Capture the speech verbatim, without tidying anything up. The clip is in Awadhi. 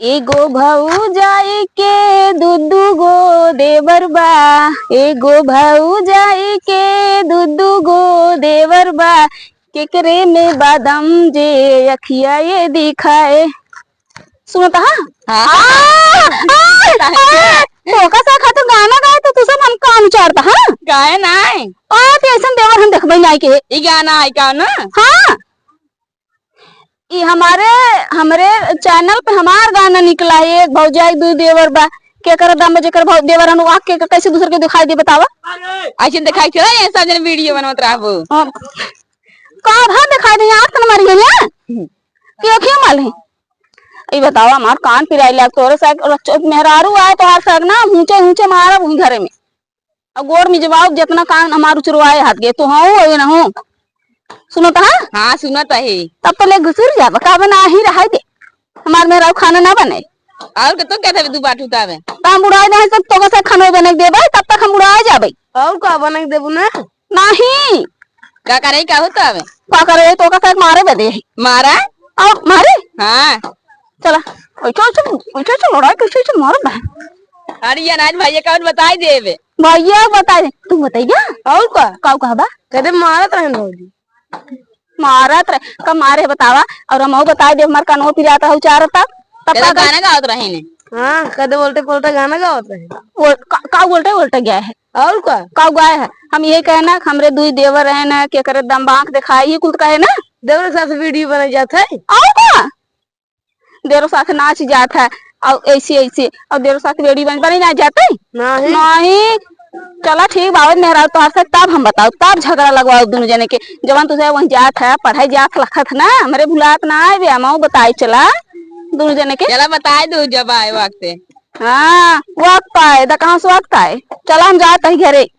एगो भौजाई के दू दू गो देवर बा, एगो भौजाई के दू दू गो देवर बा, केकरे में बा दम जे अखिया ये दिखाए। सुनत हा? हाँ। आ, आ, आ, तोका सा खातिर गाना गाए तो तू सब हम कान उचारता, हाँ? गाए नाय। आ, ते ऐसन देवर हम देखबे नाय के। ई गाना है का ना? हाँ। ई हमारे, हमरे channel पे हमार गाना निकला है, एक भौजाई दू देवर बा। केकर दम में जेकर भौ-, देवर हन, आके के कैसे दूसर के दिखाई दे, बतावा? ऐसे दिखाई चला, ये सब जन video बनवत रहबो। हाँ। का भा दिखाई दे, आँख तन मारी है ना? कि अखियाँ माल है? ई बतावा, हमार कान पिराई लाग, तोरे साग, मेहरारू आए तो हर साग ना, ऊँचे ऊँचे मारब उही घरे में। अब गोड़ में जवाब जितना कान हमार उचरवाए हाथ गए, तो हाँ हो ना हो। सुनत हा? हाँ, सुनत है। तब तो ले घुसुर जाब, का बना ही रहाई दे। हमार मेहरारू खाना ना बने। और के तो क्या था दू बात उतावे? तो हम बुढ़ाए जाए, तब तो कैसे खाना बने देबे, तब तक हम बुढ़ाए जाबे। और का बने देबू ना? नहीं। का करे, का होता है? का करे, तो का करे, मारे बदे है। मारा? और मारे? हाँ। चला, ऐसे, ऐसे, ऐसे, ऐसे लड़ाई कैसे, ऐसे मारो बहन? अरे, ये अनाज भैया का बताई देवे। भैया बताई दे। तू बताइया? और का? का कहबा? कदे मारत रहन भौजी। मारत रहे, का मारे बतावा? और हम बताई दे, हमार कानो पिरात रहा, उचारत तब, तब कदे का गाना गावत रहे ने? हाँ, कदे उल्टे पुल्टे गाना गावत रहे। वो का, का उल्टे उल्टे गया है? और का? का गाय है? हम ये कहना कि हमरे दुई देवर रहे ना, के करे दम बांक दिखाई, ये कुल कहे ना? देवर के साथ video बने जात है। और का? देवर साथ नाच जात है, और ऐसे, ऐसे, और देवर साथ video बन, बने ना जाते? नहीं। नहीं। चला ठीक बावत मेहरारू तोहार से, तब हम बताओ, तब झगड़ा लगवाओ दोनों जने के। जवन तुझे वहीं जात है, पढ़ाई जात लखत ना, हमरे भुलात ना आए बे, हम बताई चला दोनों जने के। चला बताई दो जब आए वक्त। हाँ, वक्त आए, द कहाँ से वक्त आए? चला हम जात है घरे।